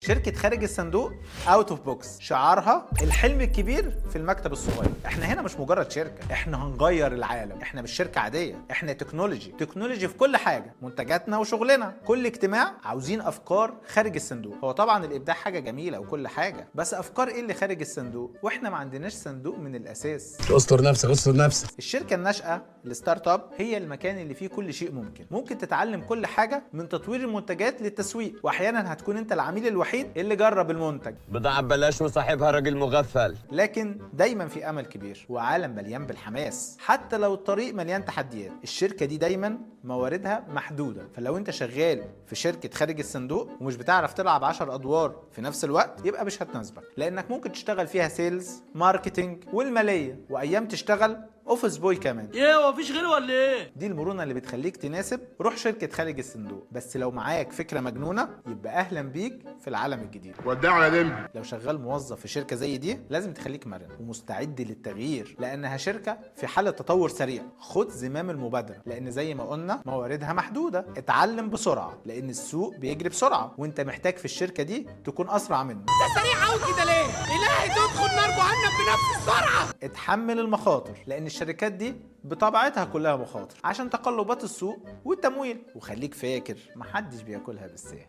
شركة خارج الصندوق، out of box، شعارها الحلم الكبير في المكتب الصغير. احنا هنا مش مجرد شركه، احنا هنغير العالم. احنا مش شركة عاديه، احنا technology، technology في كل حاجه، منتجاتنا وشغلنا. كل اجتماع عاوزين افكار خارج الصندوق. هو طبعا الابداع حاجة جميلة وكل حاجه، بس افكار ايه اللي خارج الصندوق واحنا ما عندناش صندوق من الاساس؟ استر نفسك، استر نفسك. الشركة الناشئه، ال startup، هي المكان اللي فيه كل شيء ممكن. ممكن تتعلم كل حاجه، من تطوير المنتجات للتسويق، واحيانا هتكون انت العميل الوحيد اللي جرب المنتج. بضاعة ببلاش وصاحبها راجل مغفل. لكن دايما في امل كبير وعالم مليان بالحماس، حتى لو الطريق مليان تحديات. الشركة دي دايما مواردها محدوده، فلو انت شغال في شركة خارج الصندوق ومش بتعرف تلعب 10 ادوار في نفس الوقت، يبقى مش هتناسبك، لانك ممكن تشتغل فيها sales، marketing، والماليه، وايام تشتغل office boy كمان. ايه، هو مفيش غيره ولا ايه؟ دي المرونة اللي بتخليك تناسب روح شركة خارج الصندوق. بس لو معاك فكرة مجنونه، يبقى اهلا بيك في العالم الجديد. ودعوا يا لمبي. لو شغال موظف في شركة زي دي، لازم تخليك مرن ومستعد للتغيير، لانها شركة في حاله تطور سريع. خد زمام المبادره، لان زي ما قلنا مواردها محدوده. اتعلم بسرعه، لان السوق بيجري بسرعة وانت محتاج في الشركة دي تكون اسرع منه. انت سريع قوي كده ليه؟ الهي تدخل نار جهنم بنفس السرعه. اتحمل المخاطر، لان الشركات دي بطبيعتها كلها مخاطر عشان تقلبات السوق والتمويل. وخليك فاكر، محدش بياكلها بالسهل.